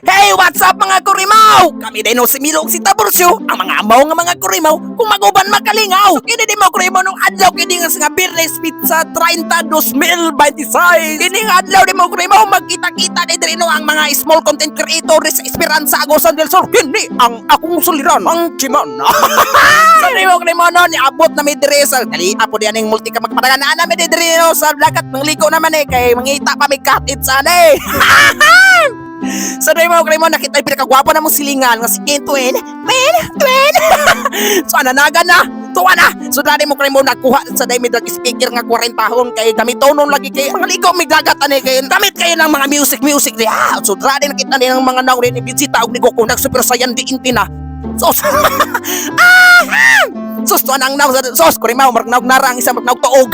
Hey, what's up, mga kurimaw? Kami din si Milo ug si Tabursyo, ang mga amaw nga mga kurimaw, kung maguban makalingaw. So, kini di mo kurimaw nung adlaw kini nga Biyernes petsa 30 2026. Kini nga adlaw di mo kurimaw magkita-kita ni diri no ang mga small content creator sa Esperanza, Agusan del Sur. Kini ang akong suliran, ang Chiman. So di mo kurimaw no, niabot na mi diri sa dali apo di aning multi ka magpadagan na mi diri no sa dagat mangligo naman eh kay mangita pa mi katit sana eh. So dahil mga mo nakita yung pinakagwapo na mong silingan nga si Ken Twin. Twin! Twin! So ananaga na! Tuwa na! So dahil mo mo nagkuha sa dahil may drag speaker nga 40 tahon kay gamitonon lagi kay mga ligo may dagat ani kay gamit kayo ng mga music music di ah. So dahil nakita ni ng mga naw ni bisita og ni Goku nag Super Saiyan di inti na. So ah! Sus, tuwa na ang naw. Sus, kurimaw, marag nara ang isa, marag tuog.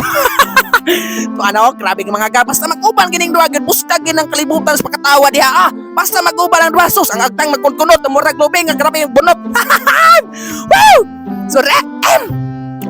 To ano, grabe ng mga ga. Basta mag-uban gining duha, gyud buskag gin ang kalibutan sa pagkatawa diha ah. Basta mag-uban ang duha, sus, ang agtang magkunkunot, murag lubing, ang grabe yung bunot. Woo! So, re, em!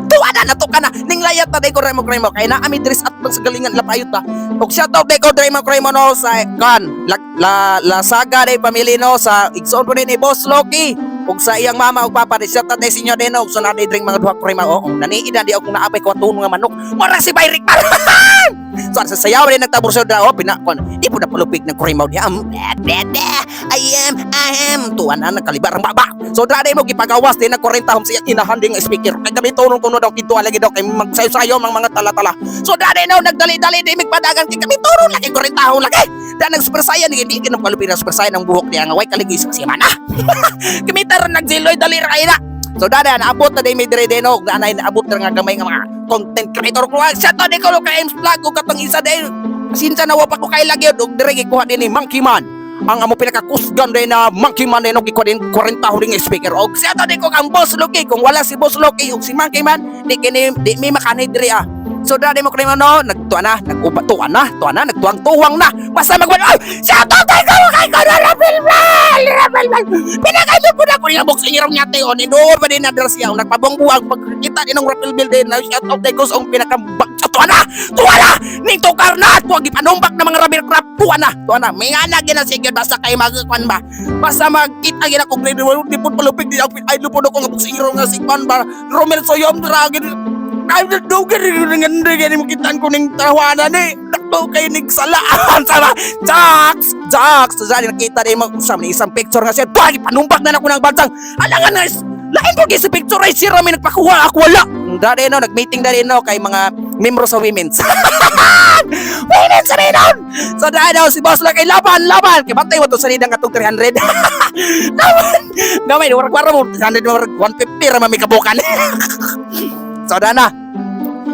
Tuwa na, natuka na. Ning layat na day ko remo kremo. Kaya na ami dres at sa galingan lapayot ta. Og shout out day ko remo kremo no sa kan la, la, la saga day pamilya no sa igsoon po din ni Boss Loki ug sa iyang mama ug papa di shout out day sa inyo din og sunod day drink mga duha krema oh naniid na di ako naapay ko nga manok. Mura si Bayrik man. So sa sayaw din nagtabor sa oh pina kon di po na palupig ng kurimaw niya. Blah, blah, blah. I am, I am tuan na nagkalibar ang baba. So dra mo gipagawas din ng 40 hom sa iyang inahan ding speaker. Kay gamito nung kuno daw kito lagi daw kay magsayo-sayo mang mga tala-tala. So dra no nagdali-dali di migpadagan kay gamito ron lagi 40 hom lagi. Da nag Super Saiyan hindi kinang palupig ng Super Saiyan ang buhok niya nga way kaligay sa siya man. Kimita ron nagziloy dali ra kay na. So dada naabot na day may dire no na naabot na nga gamay nga mga content creator ko. Shout out ko kay Ems Vlog ug katong isa day. Sinsa na wa pa ko kay lagi og dire gikuha din ni Monkey Man. Ang amo pinakakusgan din na Monkey Man din og gikuha din 40 huling speaker. Og shout out ko kang Boss Loki. Kung wala si Boss Loki ug si Monkey Man, di kini di mi makanay diri ah. So dada mo kremo no, nagtuwa na, nag-upa tuwa na, tuwa na, nagtuwang-tuwang na. Basta magwan ay, shout out kay ko kay ko na Rapel Bal, Rapel Bal. Pinakaito po na ko niya box inyo niya tayo ni doon pa din na siya nagpabongbuang pagkita din ng Rapel Bell din na shout out kay ko sa ang pinakabag tuwa na, tuwa na, ning tukar na, tuwa gipanumbak na mga rubber crab, tuwa na, tuwa na. May nga na gina sige basta kay magkuan ba. Basta magkita gina ko grade di po palupig di ako ay lupo ko nga box inyo nga si kwan ba. Romel Soyom dragin ay, dugan rin nga gani makitaan ko ning tawanan eh. Dakto kay ning salaan sama. Jacks, Jacks. Sa nakita din mo sa isang picture nga siya. Tuwagi panumbak na nako ng bansang. Alangan na lain ko sa picture ay sira may nagpakuha ako wala. Dali no nag-meeting dali no kay mga membro sa women's. Women's rin nun! So dahil daw si boss lang kay laban, laban! Kay bantay mo to sa nidang katong 300. Laban! Gamay, warag warag mo, 300, warag 150 ra mami kabukan. So dana,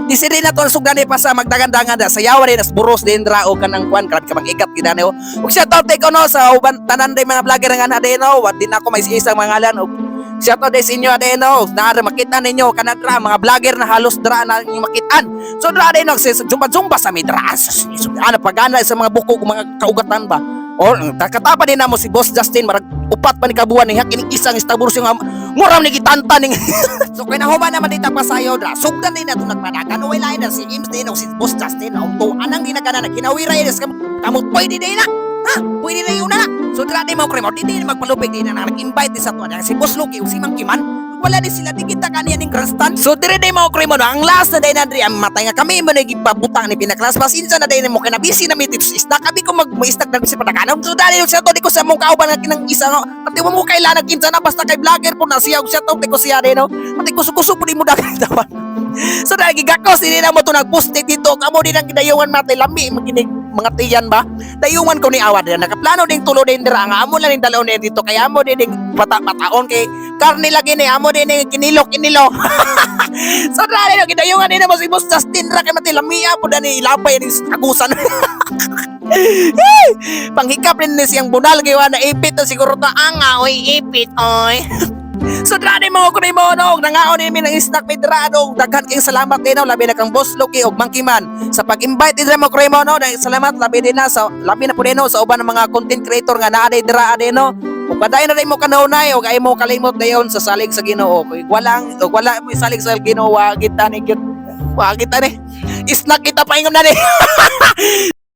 di sili na to sugdan pa sa magdagandangan da sayaw rin as buros din ra o kanang kwan grabe ka mag-ikat gid no. Ug shout out ko no sa uban tanan day mga vlogger nga na din no. Wa din ako may isang mga ngalan og shout out day sa inyo ade no. Naa makita ninyo kanang dra mga vlogger na halos dra na inyo makitaan. So dra din no sa jumba-jumba sa midra. Ano pagana sa mga buko mga kaugatan ba. O katapa din namo si Boss Justin marag upat pa ni kabuan ni kining isang istabur siya nga mura ni gitanta ning. So kay nahuman naman dita pasayo dra sugdan din nato nagpadagan way lain na si Ims din o si Boss Justin ang to anang ginagana na kinawira is kamot pwede din na ha pwede na yun na. So dra di mo kremo di din magpalupig din na nag-invite sa to si Boss Luki o si Mang Kiman wala ni sila di kita kaniya ning grandstand. So dire day mo kremo no ang last na day na diri ang matay nga kami mo nagipabutang ni pinaklas pasinsa na day mo kay na busy na mi dito sa isda kami ko mag istak na busy padaganon. So dali sa to di ko sa mong kauban nga kinang isa no pati mo kailan nagkinsa na basta kay vlogger po na siya og shout out ko siya din no pati kuso-kuso po di mo dagay tawan. So dahil gigakos hindi na mo to nagpost dito kamo din ang gidayuan matay lami maginig mga tiyan ba dayuan ko ni awad din nakaplano ding tulo din dira nga amo lang ning dalaw ni dito kay amo din ning bata bataon kay karne lagi ni amo din ning kinilo kinilo. So dahil no gidayuan din mo si Boss Justin ra kay mati lamia po dani ilabay ning agusan. Panghikap rin ni siyang bunal kay na ipit na siguro ta anga oy ipit oy. So dra ni mga kunay mo no, nangaon ni mi ng snack mi dra no, daghan kayong salamat din no, labi na kang Boss Lucky og Monkey Man sa pag-invite din mo kunay mo no, dahil salamat labi din na sa labi na po din no sa uban ng mga content creator nga naa day dra din no. Ug padayon na rin mo kanunay ug ay mo kalimot dayon sa salig sa Ginoo. Kung walang ug wala mo salig sa Ginoo, wa kita ni gyud. Wa kita ni. Snack kita paingon na ni.